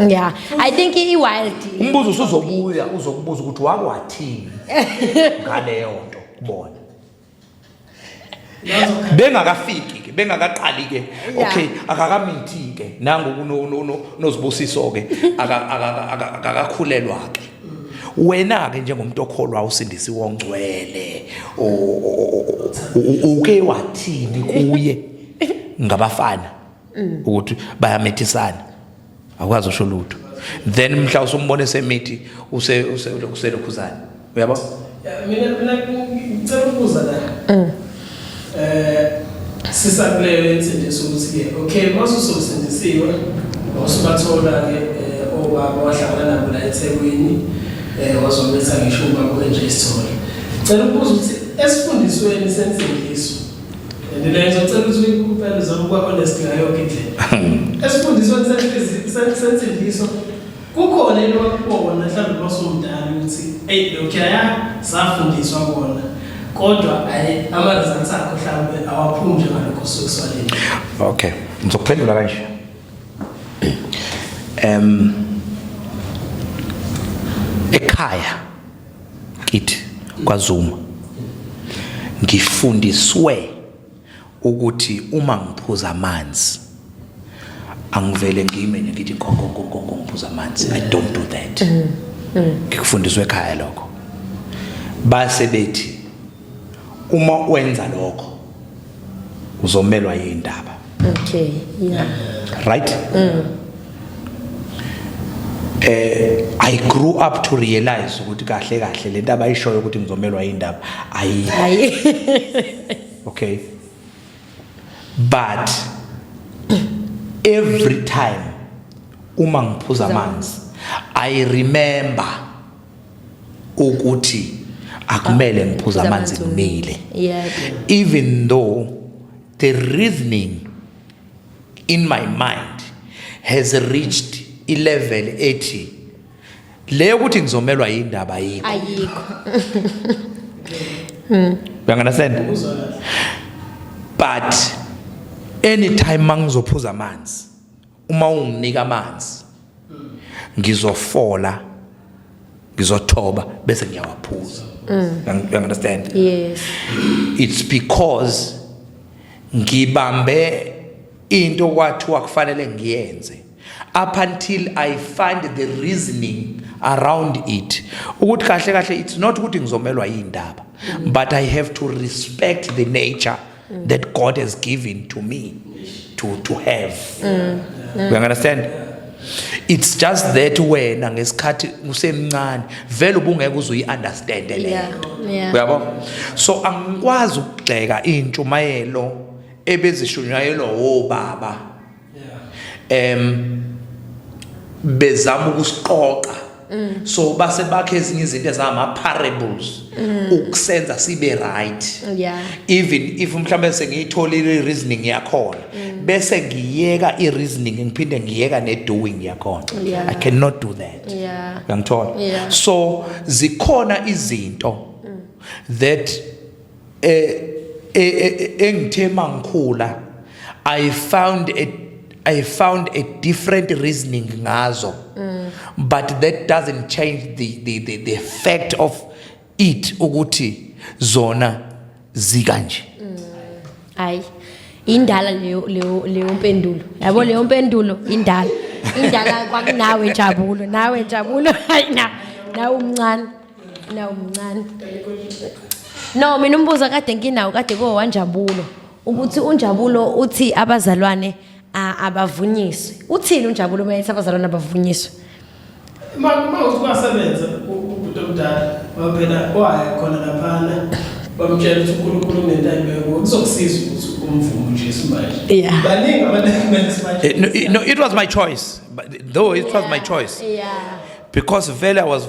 Yeah, I think i-wild.
Umbuzo usuzobuya uzokubuza ukuthi wakwathini ngaleyo nto kubona bengakafiki ke, bengakaqali ke. Okay, akakamithi ke nangu nozibusiso ke, akakakhulelwa ke. Wena ke njengomuntu okholwa usindisiwe ongcwele, uke wathini kuye ngabafana ukuthi bayamithisana? Akwazi usho lutho. Then mhla usumbone semithi use use uselokhuzana, uyabo?
Yeah, mina ngicela ukubuza la. Sisakuleyo insindiso ukuthi ke, okay, mase usosindisiwe, wasubathola ke obaba wahlangana nabo la eThekwini, wazometha ngisho ubaba uNJ Sithole. Ngicela ukubuza ukuthi esifundisweni sensindiso, and la ngizocela ukuthi kuphela uzame ukuba honest ngayo yonke indlela. Esifundisweni sensindiso kukhona into wakubona mhlawumbe masumdala ukuthi hey, lokhuya safundiswa kona, kodwa ayi, ama-results akho mhlawumbe awaphumi njengalokho osuke siwalile?
Okay, ngizokuphendula kanje. Ekhaya kithi kwaZuma ngifundiswe ukuthi uma ngiphuza amanzi angivele ngime nje ngithi nkonko nkonko nkonko ngiphuza amanzi. I don't do that. Ngikufundiswe ekhaya lokho. Base bethi uma wenza lokho uzomelwa yindaba. Right, I grew up to realize ukuthi kahle kahle lento abayishoyo ukuthi ngizomelwa indaba ayi
Hayi.
Okay, but every time uma ngiphuza amanzi I remember ukuthi akumele ngiphuze amanzi ngimile, even though the reasoning in my mind has reached i-level ethi leyo ukuthi ngizomelwa yindaba ayikho.
Ayikho.
You understand? But anytime mangizophuza amanzi, uma unginika amanzi ngizofola, ngizothoba bese ngiyawaphuza. You understand?
Yes.
It's because ngibambe into kwathiwa kufanele ngiyenze up until I find the reasoning around it ukuthi kahle kahle it's not ukuthi ngizomelwa yindaba, but I have to respect the nature that God has given to me to have. You understand? It's just that wena ngesikhathi usemncane vele ubungeke uze uyi-understand le nto. Uyabo? So angikwazi ukugxeka intshumayelo ebezishunyayelwa obaba bezama ukusiqoqa, so base bakhe ezinye izinto ezama parables ukusenza sibe right, even if mhlambe sengiyitholile i-reasoning yakhona bese ngiyeka i-reasoning, ngiphinde ngiyeka ne-doing yakhona. I cannot do that. Uyangithola?
Yeah.
So zikhona izinto that engithe mangikhula I found a different reasoning ngazo, but that doesn't change the fact of it ukuthi zona zikanje.
Hayi, indala leyo mpendulo, yabo, leyo mpendulo indala, indala kwakunawe Njabulo, nawe Njabulo. Hayi, na nawe umncane, nawe umncane. No, mina umbuzo kade nginawo kade ko wanjabulo. Ukuthi uNjabulo uthi abazalwane abavunyiswe. Uthini uNjabulo uma ethi abazalwane abavunyiswe?
Ma uthi kwasebenza ubhuti omdala, waphela waya khona laphana, bamtshela ukuthi uNkulunkulu unento ayibeke kuwe, kuzokusiza ukuthi umvume uJesu manje. Baningi abantu ekumele sibatshe.
No, it was my choice, but though it was my choice, because vele I was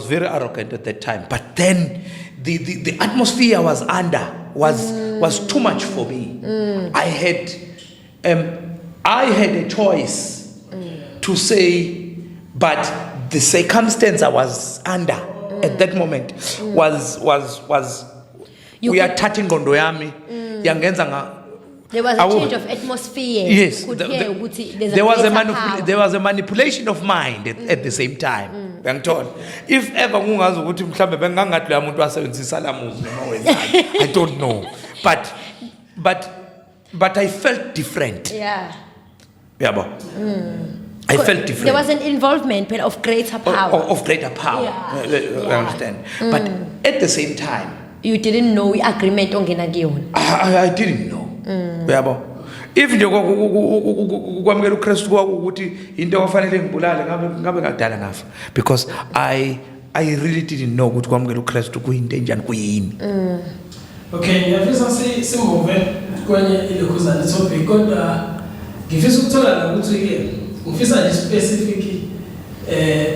very arrogant at that time, but then the atmosphere I was under was too much for me. I had a choice to say, but the circumstance I was under at that moment was
You
uyathatha ingqondo yami yangenza nga
There was a change of atmosphere.
Yes.
You could hear ukuthi there's a
There was a
greater power.
There was a manipulation of mind at the same time, uyangithola? If ever kungazi ukuthi mhlambe bengangathi loya muntu wasebenzisa lamuzi noma wenzani, I don't know, but I felt different. Yabo, I felt different.
There was an involvement phela of greater power.
Of greater power. You understand? But at the same time,
You didn't know i-agreement ongena kuyona.
I didn't know. Uyabo? If nje kwamukela uKristu kwakuwukuthi into okufanele ngibulale, ngabe ngadala ngafa, because I really didn't know ukuthi kwamukela uKristu kuyinto enjani, kuyini.
Okay, ngiyafisa simove kwenye ilokhuzana topic, kodwa ngifisa ukuthola la ukuthi-ke ngifisa nje specific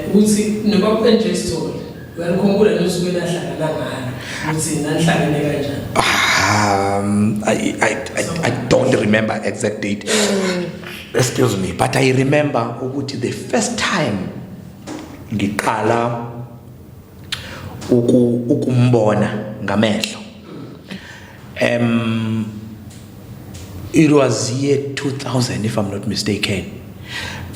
ukuthi nobaba NJ Sithole uyalikhumbula nosuku enahlangana ngalo, ukuthi nanihlangene kanjani?
I don't remember exact date. Excuse me, but I remember ukuthi the first time ngiqala ukumbona ngamehlo. It was year 2000, if I'm not mistaken.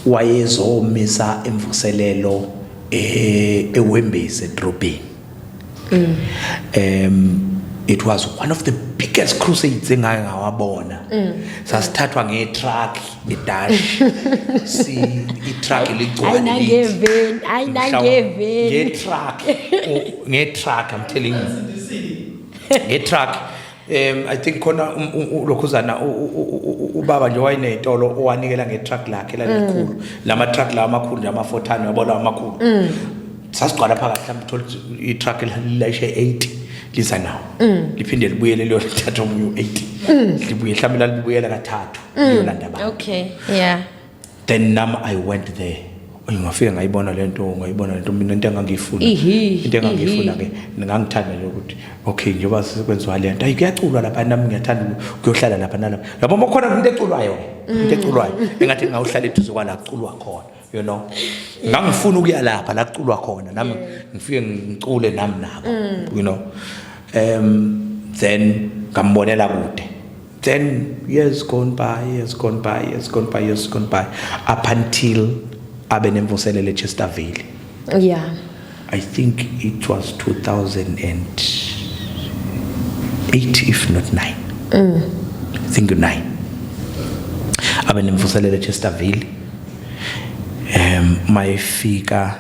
Wayezomisa imvuselelo eWembezi edrobheni. It was one of the biggest crusades engake ngawabona. Sasithathwa ngetruck edash. Si itruck ligcwale.
Ayinangeveni, ayinangeveni.
Ngetruck. Ngetruck, I'm telling you. Ngetruck. I think khona lokhuzana ubaba nje wayenezitolo owanikela ngetruck lakhe lalikhulu. Lama truck la amakhulu nje, ama 4 ton, yabona, amakhulu. Sasigcwala phakathi, mhlawumbe uthola ukuthi i-truck lilayishe 80 liza nawo. Liphinde libuyele liyothatha omunye u-80. Libuye mhlawumbe lalibuyela kathathu liyolanda abantu. Then nam I went there. Oy, ngafika ngayibona lento, ngayibona lento mina, into engangiyifuna. Into engangiyifuna ke, ngangithanda nje ukuthi okay, njengoba sekwenziwa le nto, ayi, kuyaculwa lapha, nami ngiyathanda ukuyohlala lapha nalapha. Yabo, uma khona into eculwayo, into eculwayo engathi ngawuhlala eduze kwala kuculwa khona. Ngangifuna ukuya lapha la kuculwa khona, nami ngifike ngicule nami nabo. Then ngambonela kude. Then years gone by, years gone by, years gone by, years gone by, up until abe nemvuselelo eChesterville. I think it was 2008, if not 9. I think 9. Abe nemvuselelo eChesterville. Mayifika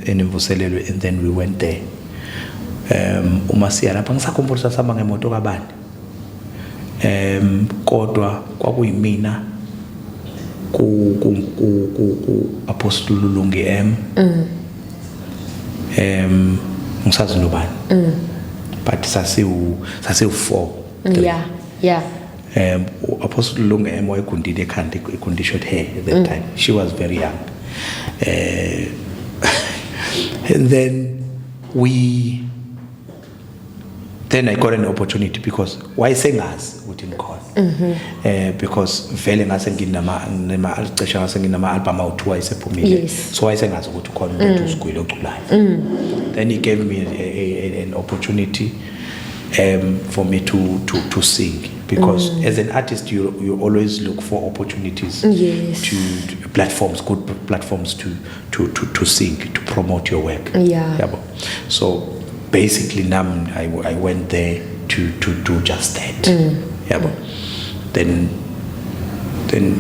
enemvuselelo, and then we went there. Uma siya lapha, ngisakhumbula sasihamba ngemoto kabani. Kodwa kwakuyimina ku Apostle Lungi M. Ngisazi nobani. But sasiwu 4. Apostle Lungi M wayegundile ekhanda, igundi short hair at that time. She was very young. And then we then I got an opportunity because wayesengazi ukuthi ngikhona. Because vele ngase nginama nema cishe ngase nginama album awu2 ayesephumile. So wayesengazi ukuthi ukhona umuntu uSgwili oculayo. Then he gave me an opportunity for me to sing, because as an artist you always look for opportunities to platforms, good platforms to sing, to promote your work. Yabo. So basically nam I went there to do just that. Yabo. Then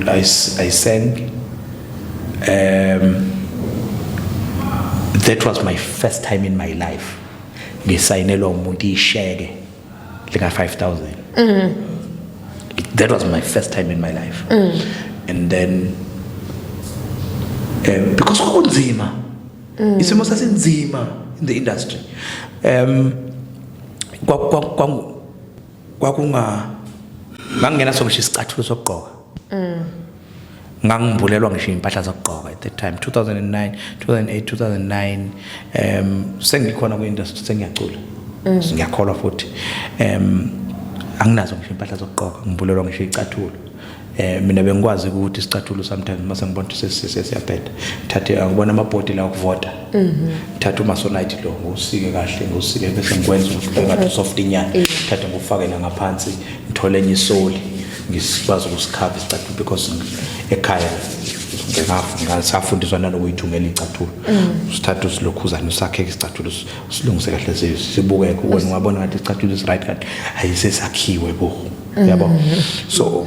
I sang. That was my first time in my life ngisayinelwa umuntu isheke. lika 5000. That was my first time in my life. And then because kwakunzima, isimo sasinzima in the industry, kwakunga ngangingenaso ngisho isicathulo sokugqoka, ngangibulelwa ngisho impahla zokugqoka at that time, 2009, 2008, 2009. Sengikhona kwi-industry, sengiyacula, ngiyakholwa futhi, anginazo ngisho impahla zokugqoka, ngibulelwa ngisho icathulo. Mina bengikwazi ukuthi isicathulo sometimes mase ngibona ukuthi sesiyabheda, ngithathe, angibona amabhodi la okuvota, ngithathe umasonite lo, ngiwusike kahle, ngiwusike bese ngikwenza ukuthi ube ngathi soft inyana, ngithathe ngufake la ngaphansi, ngithole enye isoli, ngisikwazi ukusikhava isicathulo, because ekhaya ngasafundiswa nanokuyithungela icathulo. Usithathe usilokhuzane, usakheke isicathulo, usilungise kahle, sibukeke, wena ungabona ngathi isicathulo is right, kanti ayisesakhiwe bo, yabo. So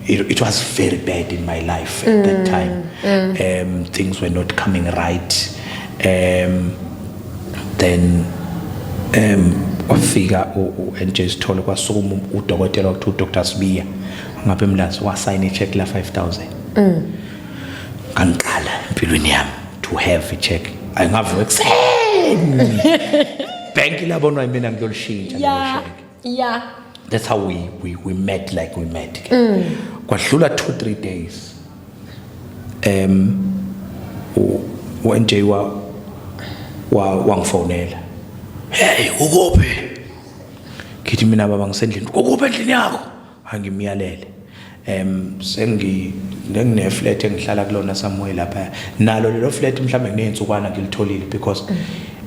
it was very bad in my life at that time. Things were not coming right. Then wafika u-NJ Sithole, kwasukuma udokotela wakuthiwa uDr Sibiya ngapha eMlazi, wasayina i-check la 5000. Ngangiqala empilweni yami to have a check. Ayingavuka ekuseni, bank labonwa yimina, ngiyolishintsha lelo check. That's how we met, like we met ke. Kwadlula 2 3 days, u NJ wa wangifonela, "Hey, ukuphi?" Ngithi mina, "Baba, ngisendlini." "Ukuphi endlini yakho?" Angimyalele, sengi ngine flat engihlala kulona somewhere lapha, nalo lelo flat mhlambe nginezinsukwana ngilitholile, because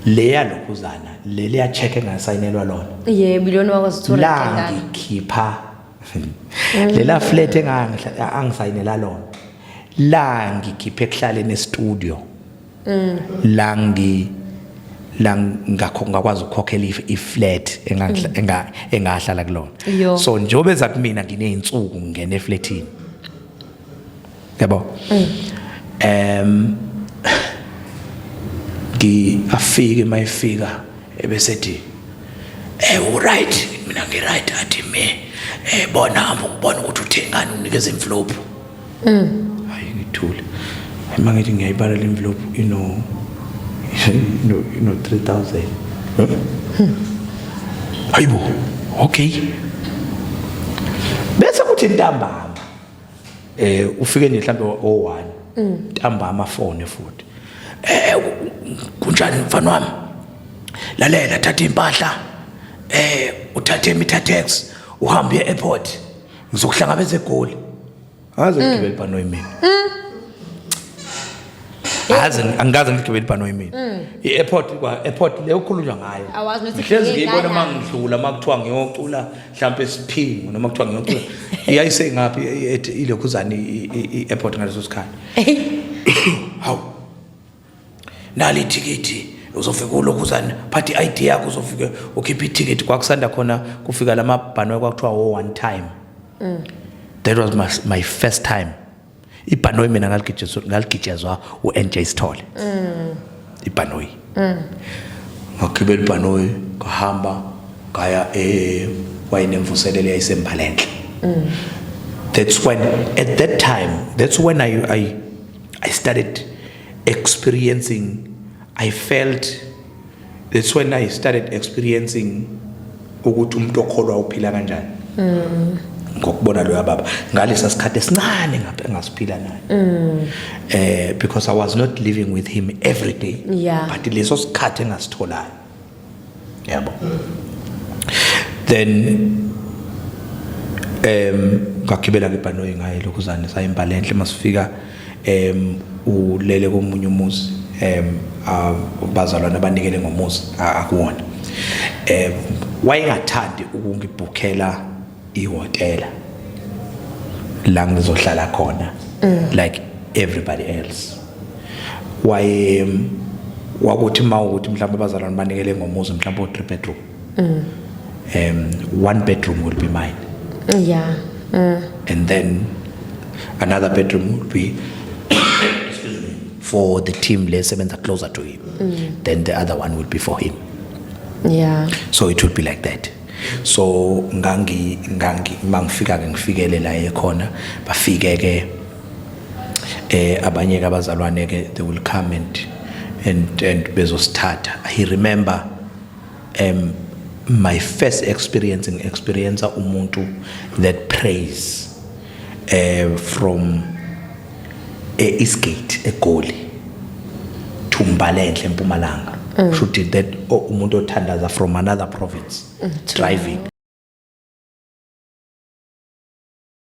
leya lokhuzana leliya check engasayinelwa lona
Yebo, ilona wakwazi ukuthola
la
ngalo.
Ngikhipha lela flat angisayinela lona la, ngikhiphe ekuhlaleni e-studio la, ngi la ngakho ngakwazi ukukhokhela i-flat engahlala kulona. So njengoba eza kumina, ngineyinsuku ngingena eflatini, yabo. Ngi afike, mayifika ebesethi, "U right?" Mina, "Ngi right." Athi me, "Bona, hamba ukubona ukuthi uthengani." Unikeza envelope. Hayi, ngithule. Hayi, mangithi ngiyayibala le envelope, ino 3000. Hayibo, okay. Bese kuthi ntambama, ufike nje mhlambe o1 ntambama, phone futhi, "Kunjani mfana wami? Lalela, thatha impahla, uthathe imeter taxi, uhambe uye airport, ngizokuhlangabeza eGoli." Aze ngigibele ibhanoyi mina, aze angikaze ngigibele ibhanoyi mina. I-airport, kwa airport le ukhulunywa ngayo,
Awazi nokuthi
ngihlezi ngiyibona
ngiyengana.
uma ngidlula, uma kuthiwa ngiyocula mhlawumbe esiphingo noma kuthiwa ngiyocula, iyayisengaphi ilokhuzane i-airport ngaleso sikhathi. "Hawu, nali ithikithi, uzofika ulokhuzane, phatha i-ID yakho, uzofike ukhiphe ithikithi." Kwakusanda khona kufika lamabhanoyi kwakuthiwa wo one time. That was my first time ibhanoyi mina ngaligijezwa u-NJ Sithole ibhanoyi. Ngagibela ibhanoyi, ngahamba ngaya wayenemvuselelo yayisembalenhle. That's when, at that time, that's when I started experiencing, I felt, that's when I started experiencing ukuthi umuntu okholwa uphila kanjani, ngokubona loya baba ngalesa sikhathi esincane ngapha engasiphila naye, because I was not living with him every day, but leso sikhathi engasitholayo, yabo. Then ngagibela ke ibhanoyi ngaye lokhuzane, sayimbalenhle. Masifika, ulele komunye umuzi, abazalwane abanikele ngomuzi akuwona. Wayengathandi ukungibhukhela ihhotela la ngizohlala khona like everybody else. Waye wakuthi mawukuthi mhlawumbe abazalwane banikele ngomuzi mhlawumbe o 3 bedroom, one bedroom will be mine and then another bedroom will be, excuse me, for the team lesebenza closer to him, then the other one will be for him. So it will be like that. So ngangi mangifika ke, ngifikele la ekhona, bafike ke abanye ke abazalwane ke, they will come and bezosithatha. I remember my first experience, experience umuntu that prays from Eastgate eGoli to Mbalenhle eMpumalanga. Shuthi that, oh, umuntu othandaza from another province driving.